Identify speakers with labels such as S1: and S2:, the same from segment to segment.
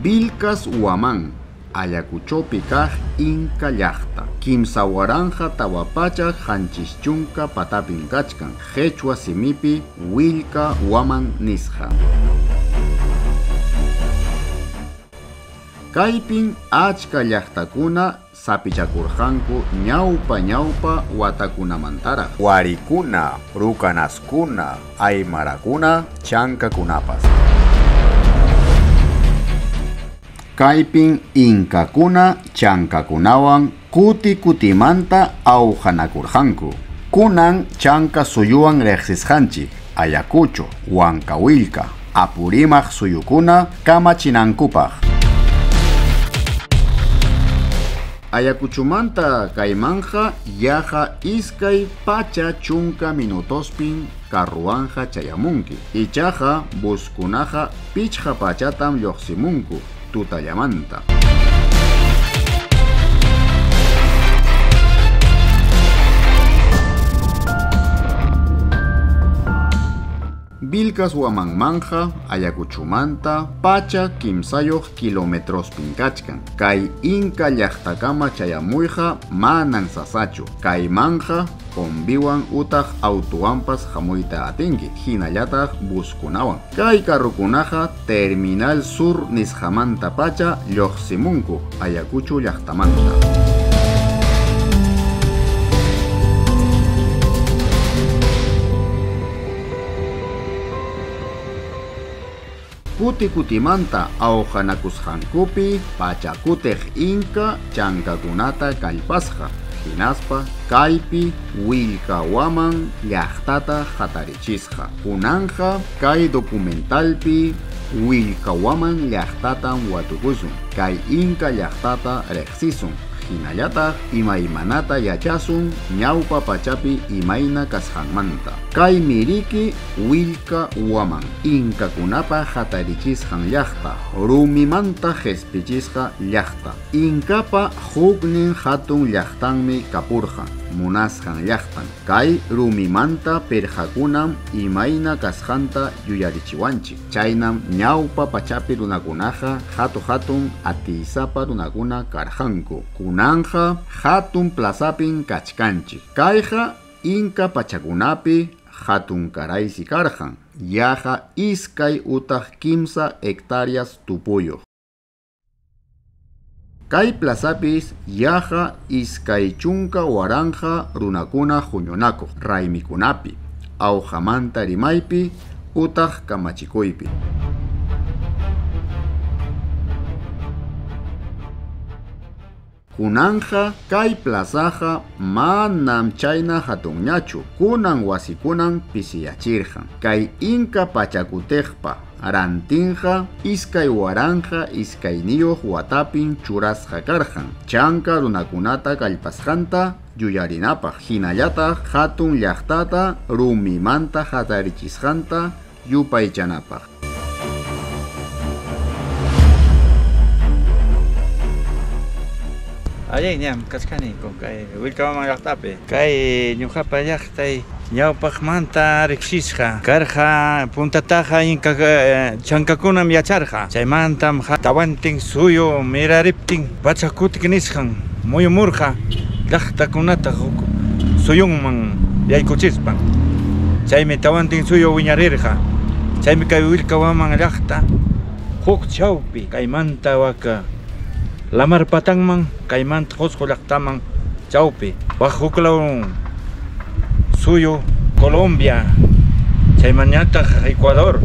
S1: Vilcas Huamán, Ayacuchopi kaq Inka llaqta. 3470 patapin kachkan, Qhichwa simipi Willka Waman nisqa. Kaypin achka llaqtakuna sapichakurqanku ñawpa ñawpa watakunamantaraq. Warikuna, rukanaskuna, aymarakuna, chankakunapas. Kaypin inkakuna chankakunawan kuti kutimanta awqanakurqanku. Kunan chanka suyuwan riqsisqanchik Ayacucho, Huancawilca, Apurímac suyukuna kamachinankupaq. Ayacuchumanta kaymanja yaqa 210 minutospin carruanja chayamunki. Ichaqa buskunaqa 5 pachatam lluqsimunku tutallamanta. Vilcas Huamanmanja Ayacuchumanta 103 kilometrospin kachkan. Kay Inka llaqtakama chayamuyqa manan sasachu. Kaymanja kombiwan utaq autuwanpas hamuyta atinki, hinallataq buskunawan. Kay carrukunaqa Terminal Sur nisqamanta pacha lluqsimunku Ayacucho llaqtamanta. Kuti kutimanta awqanakusqankupi Pachakutiq Inka chankakunata kallpasqa, hinaspa kaypi Willkawaman llaqtata hatarichisqa. Kunanja kay documentalpi Willkawaman llaqtatam watukusun, kay Inka llaqtata riqsisun, hinallataq imaymanata yachasun ñawpa pachapi imayna kasqanmanta. Kay miriki Willka Waman, inkakunapa hatarichisqan llaqta, rumimanta qhispichisqa llaqta. Inkapa huknin hatun llaqtanmi kapurqan, munasqan llaqtan. Kay rumimanta pirqakunam imayna kasqanta yuyarichiwanchik. Chaynam ñawpa pachapi runakunaqa hatu hatun atiysapa runakuna karqanku. Kunanja hatun plazapin kachkanchik. Kayqa Inka pachakunapi hatun karaysi karqan, yaqa 2 utaq 3 hectáreas tupuyuq. Kay plazapis yaqa 20,000 runakuna huñunakuq raymikunapi, awqamanta rimaypi utaq kamachikuypi. Kunanja kay plazaqa manam chayna hatunñachu, kunan wasikunan pisiyachirqan. Kay Inka Pachakutiqpa rantinqa 2002 watapin churasqa karqan, chanka runakunata kallpasqanta yuyarinapaq, hinallataq hatun llaqtata rumimanta hatarichisqanta yupaychanapaq.
S2: Allin ñam kachkaniku kay Willkawaman llaqtapi. Kay ñuqapa llaqtay ñawpaqmanta riqsisqa karqa, puntataqa inka chankakunam yacharqa. Chaymantam tawantin suyu mirariptin Pachakutik nisqan muyumurqa llaqtakunata huk suyunman yaykuchispan. Chaymi tawantin suyu wiñarirqa. Chaymi kay Willkawaman llaqta huk chawpi kaymanta waka lamar patanman kaymanta Qusqu llaqtaman chawpi wak huklaw suyu Colombia, chaymanñataq Ecuador,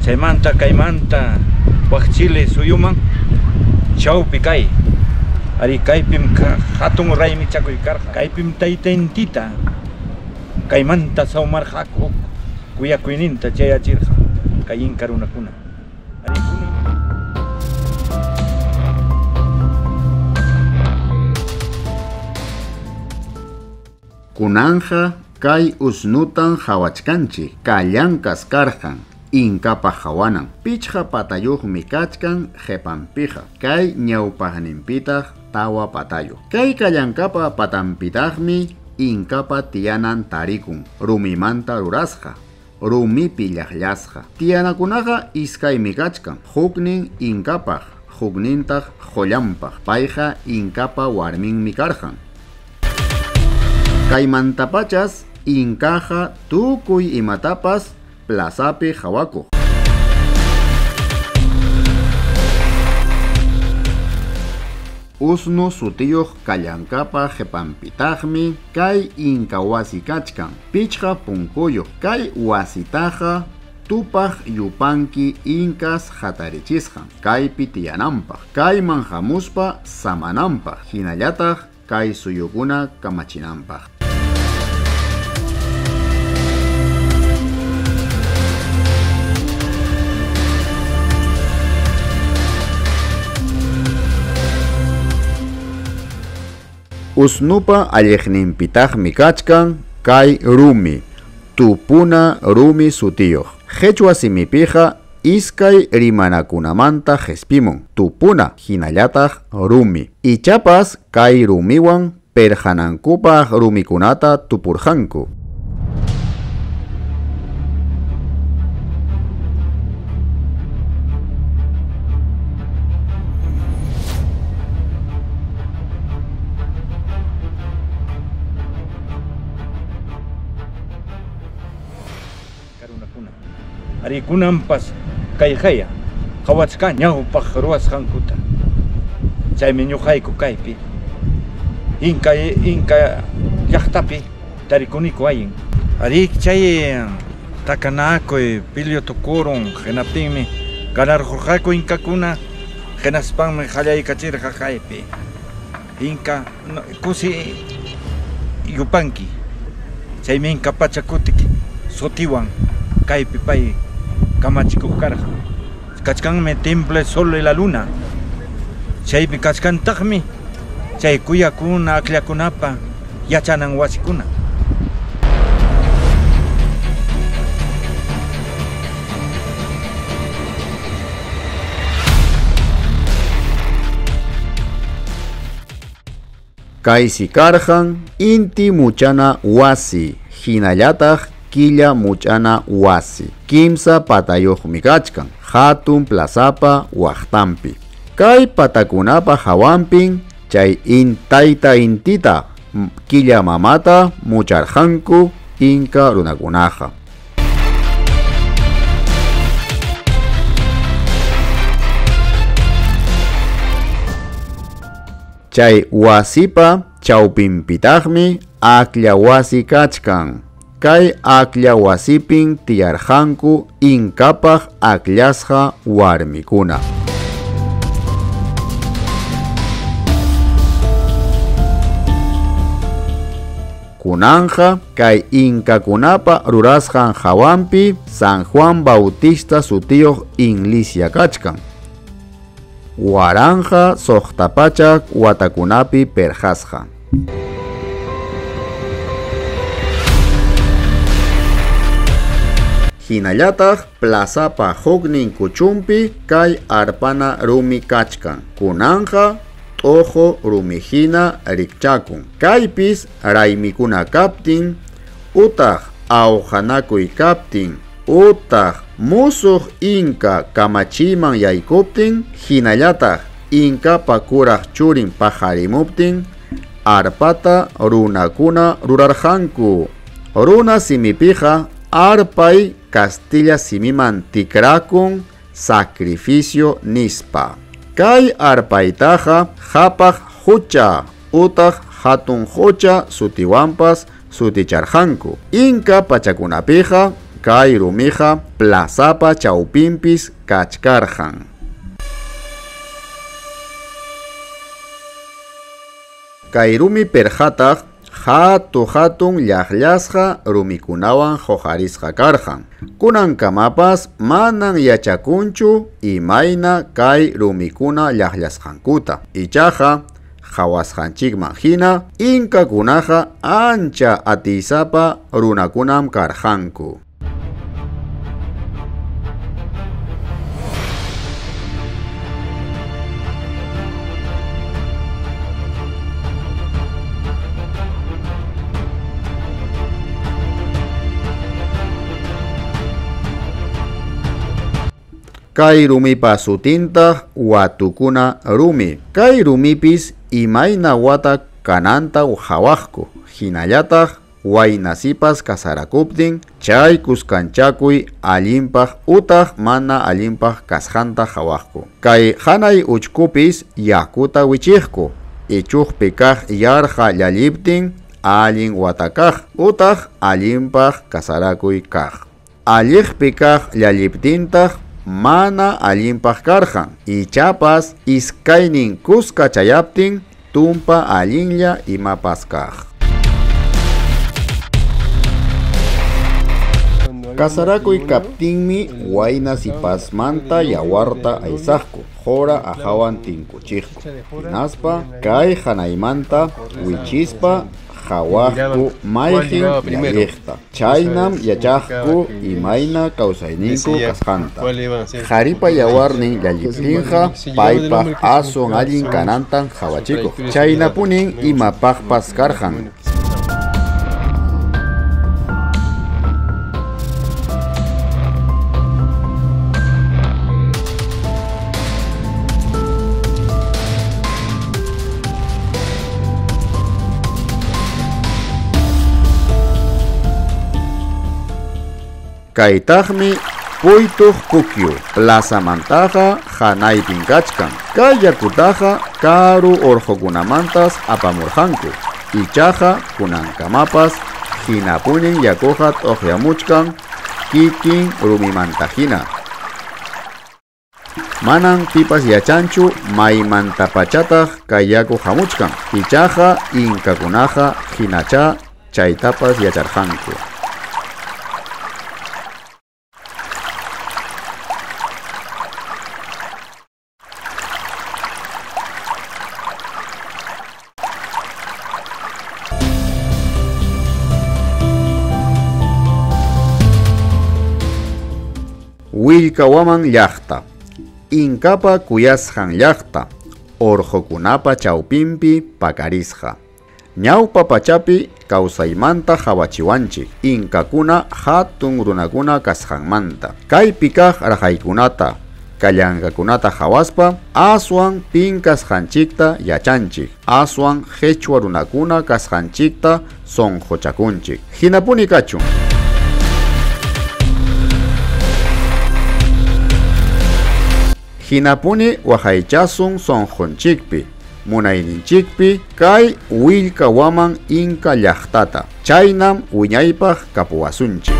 S2: chaymanta kaymanta wak Chile suyuman chawpi kay. Ari kaypim hatun raymichakuy karqa, kaypim taytayntita kaymanta sawmarqaku huk kuyakuyninta chayachirqa kay inka runakuna.
S1: Kunanja kay usnutan hawachkanchik, kallankas karqan inkapa hawanan. 5 patayuqmi kachkan qhipanpiqa, kay ñawpaqninpitaq 4 patayuq. Kay kallankapa patanpitaqmi inkapa tiyanan tarikun, rumimanta rurasqa. rumipi llaqllasqa. Tiyanakunaqa iskaymi kachkan, huknin inkapaq, huknintaq qullanpaq. Payqa inkapa warminmi karqan. Kaymantapachas inkaqa tukuy imatapas plazapi qhawakuq. Usnu sutiyuq kallankapa qipanpitaqmi kay inka wasi kachkan, pichqa punkuyuq. Kay wasitaqa Tupaq Yupanqui inkas hatarichisqan kaypi tiyananpaq, kayman hamuspa samananpaq, hinallataq kay suyukuna kamachinanpaq. Usnupa alliqninpitaqmi kachkan kay rumi, tupuna rumi sutiyuq. Qhichwa simipiqa iskay rimanakunamanta qispimun, tupuna hinallataq rumi. Ichapas kay rumiwan perqanankupaq rumikunata tupurqanku.
S2: Arikunampas kayqaya qhawachkan ñawpaq ruwasqankuta. Chaymi ñuqayku kaypi inka llaqtapi tarikuniku ayin. Ari chay takanakuy pilyu tukurun hinaptinmi ganarqurqaku inkakuna, hinaspanmi qallaykachirqa kaypi inka kusi Yupanqui. Chaymi inka Pachakutik sutiwan kaypi pay kamachikuq karqa. Kachkanmi temple sol y la luna. Chaypi kachkantaqmi chay kuyakuna akllakunapa yachanan wasikuna.
S1: Kaysi karqan inti muchana wasi, hinallataq killa muchana wasi. Kimsa patayuqmi kachkan hatun plazapa waqtanpi. Kay patakunapa hawanpin chay intayta intita killa mamata mucharqanku inka runakunaqa. Chay wasipa chawpinpitaqmi aklla wasi kachkan. Kay aklla wasipin tiyarqanku inkapaq akllasqa warmikuna. Kunanja kay inkakunapa rurasqan hawanpi San Juan Bautista sutiyuq iglesia kachkan. 1600 watakunapi perqasqa. Hinallataq plazapa huknin kuchunpi kay arpana rumi kachkan. Kunanja t'uqu rumihina rikchakun. Kaypis raymikuna kaptin, utaq awqanakuy kaptin, utaq musuq inka kamachiman yaykuptin, hinallataq inkapa kuraq churin pajarimuptin, arpata runakuna rurarqanku. Runa simipiqa arpay Castilla simiman tikrakun sacrificio nispa. Kay arpaytaqa qhapaq hucha utaq hatun hucha sutiwanpas suticharqanku. Inka pachakunapiqa kay rumiqa plazapa chawpinpis kachkarqan. Kay rumi perqataq hatu hatun llaqllasqa rumikunawan huqarisqa karqan. Kunankamapas manan yachakunchu imayna kay rumikuna llaqllasqankuta. Ichaqa qhawasqanchikman hina inkakunaqa ancha atiysapa runakunam karqanku. Kay rumipa sutintaq watukuna rumi. Kay rumipis imayna wata kananta qhawaqku, hinallataq waynasipas kasarakuptin chay kuskanchakuy allinpaq utaq mana allinpaq kasqanta qhawaqku. Kay hanay uchkupis yakuta wichiqku, ichuqpi kaq yarqa llalliptin allin wata kaq utaq allinpaq kasarakuy kaq. Alliqpi kaq llalliptintaq mana allinpaq karqan, ichapas iskaynin kuska chayaptin tumpa allinlla imapas kaq. Kasarakuy kaptinmi wayna sipasmanta yawarta aysaqku, qura ahawan tinkuchiqku. Hinaspa kay hanaymanta wichispa qhawaqku mayqin llalliqta. Chaynam yachaqku imayna kawsayninku kasqanta. Qharipa yawarnin llalliptinqa paypaq aswan allin kanantan qhawachikuq. Chaynapunin imapaqpas karqan. Kaytaqmi Puytuq Pukyu plazamantaqa hanaypin kachkan. Kay yakutaqa karu urqukunamantas apamurqanku. Ichaqa kunankamapas hinapunin yakuqa t'uqyamuchkan kikin rumimantahina. Manan pipas yachanchu maymantapachataq kay yaku hamuchkan. Ichaqa inkakunaqa hinacha chaytapas yacharqanku. Willkawaman llaqta, Inkapa kuyasqan llaqta, urqukunapa chawpinpi pakarisqa. Ñawpa pachapi kawsaymanta qhawachiwanchik, inkakuna hatun runakuna kasqanmanta. Kaypi kaq raqaykunata, kallankakunata qhawaspa aswan pin kasqanchikta yachanchik, aswan qhichwa runakuna kasqanchikta sunquchakunchik. Hinapuni kachun. Hinapuni waqaychasun sunqunchikpi, munayninchikpi kay Willkawaman Inka llaqtata. Chaynam wiñaypaq kapuwasunchik.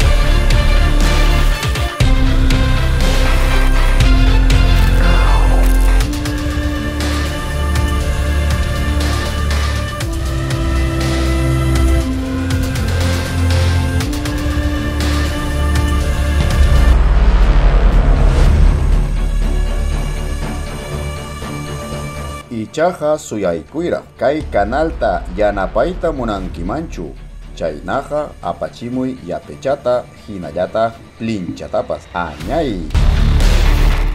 S1: Ichaqa suyaykuyra kay kanalta yanapayta munankimanchu, chaynaqa apachimuy yapechata hinallataq plinchatapas. Añay.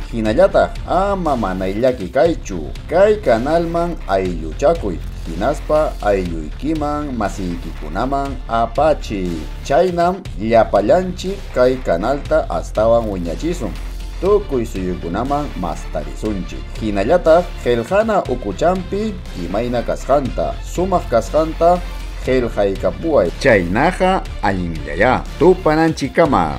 S1: Hinallataq ama manayllaki kaychu, kay kanalman aylluchakuy, hinaspa aylluykiman masiykikunaman apachi. Chaynam llapallanchik kay kanalta astawan wiñachisun. Tukuy suyukunaman mastarisunchik. Hinallataq qillqana ukuchampi imayna kasqanta, sumaq kasqanta qillqaykapuway. Chaynaqa allinllaya tupananchikkama.